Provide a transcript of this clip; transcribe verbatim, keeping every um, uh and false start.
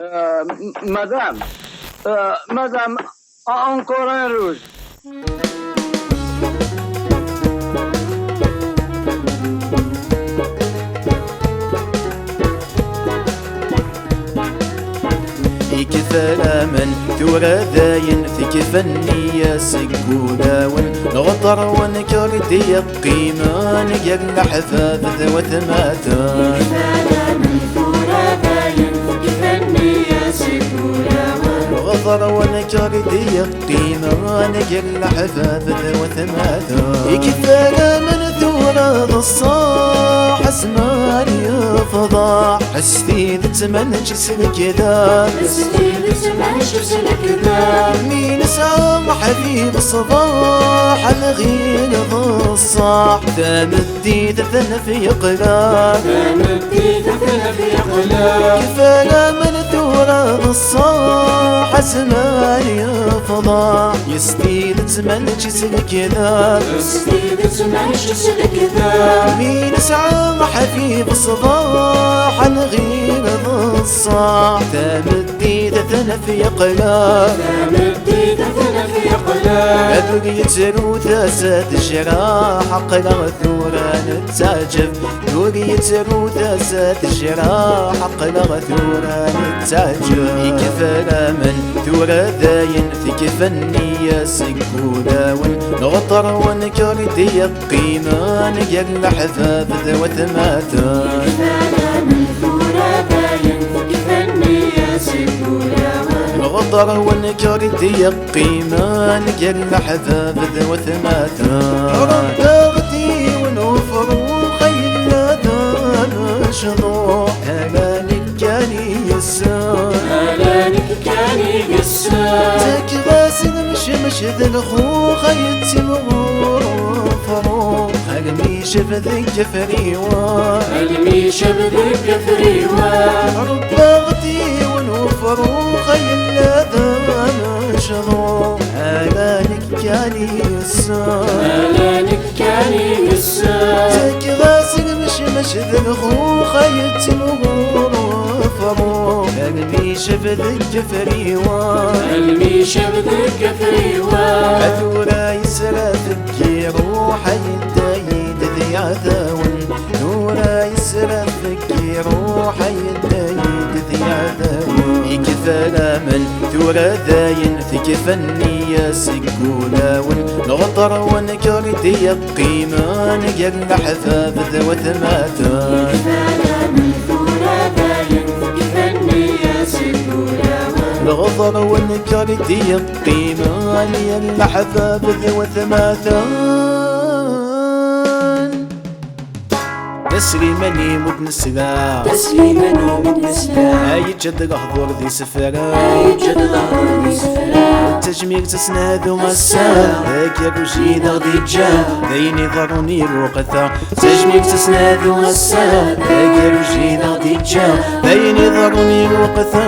Euh, m- madame, euh, madame, encore un rouge. Ikfa laman tura dayen, tekfa nniya seg wulawen. Lɣeṭṭer wenker d-yeqqimen gar leḥbab d watmaten. Ikfa laman tura dayen, tekfa nniya seg wulawen. Lɣeṭṭer wenker d-yeqqimen gar leḥbab d watmaten. Ikfa laman tura d ṣṣeḥ, azmar yefḍeḥ. S tidet ma nečč s lekdeb, S tidet ma nečč s lekdeb. Mi nesɛa ḥbib ṣṣbeḥ, nɣil d ṣṣeḥ. Tameddit ad t-naf yeqleb, Tameddit ad t-naf yeqleb. Ikfa laman tura d ṣṣeḥ, azmar yefḍeḥ. S tidet ma nečč s lekdeb, S tidet ma nečč s lekdeb. Mi nesɛa ḥbib ṣṣbeḥ, nɣil d ṣṣeḥ. Tameddit ad t-naf yeqleb, Tameddit ad t-naf yeqleb. Ur yettru tasa tejraḥ, aql-aɣ tura nettaɛǧeb. Ur yettru tasa tejraḥ, aql-aɣ tura nettaɛǧeb. Ikfa laman tura dayen, tekfa nniya seg wulawen. Lɣeṭṭer wenker d-yeqqimen gar leḥbab d watmaten. Ikfa laman tura dayen, tekfa nniya seg wulawen. Lɣeṭṭer wenker d-yeqqimen gar leḥbab d watmaten. Rebbaɣ-d yiwen ufrux yella d amecḍuḥ, ala nekk kan i yessen. Ala nekk kan i yessen. Ttakeɣ-as lemcemc d lxux ay yettimɣur ufrux, almi iceb deg afriwen. Almi iceb deg afriwen. Rebbaɣ-d yiwen ufrux yella d amecḍuḥ, ala nekk kan i yessen. Ala nekk kan i yessen. Ttakeɣ-as lemcemc d lxux ay yettimɣur ufrux, almi iceb deg afriwen. Almi iceb deg afriwen. A tura yesraf deg iruḥ ay yedda-yi-d d iɛdawen. Tura yesraf deg iruḥ ay yedda-yi-d d iɛdawen. Ikfa laman tura dayen, tekfa nniya seg wulawen. Lɣeṭṭer wenker d-yeqqimen gar leḥbab d watmaten. Ikfa laman tura dayen, tekfa nniya seg wulawen. Lɣeṭṭer wenker d-yeqqimen gar leḥbab d watmaten. D asliman-iw ur d-nesla. D asliman-iw ur d-nesla. Ay yeǧǧa-d lehdur d isefra. Ay yeǧǧa-d lehdur d isefra. Tajmilt s nadu ass-a, d agerruj i d aɣ-d-iǧǧa, d ayen iḍerrun i lweqt-a. Tajmilt s nadu ass-a, d agerruj i d aɣ-d-iǧǧa, d ayen iḍerrun i lweqt-a.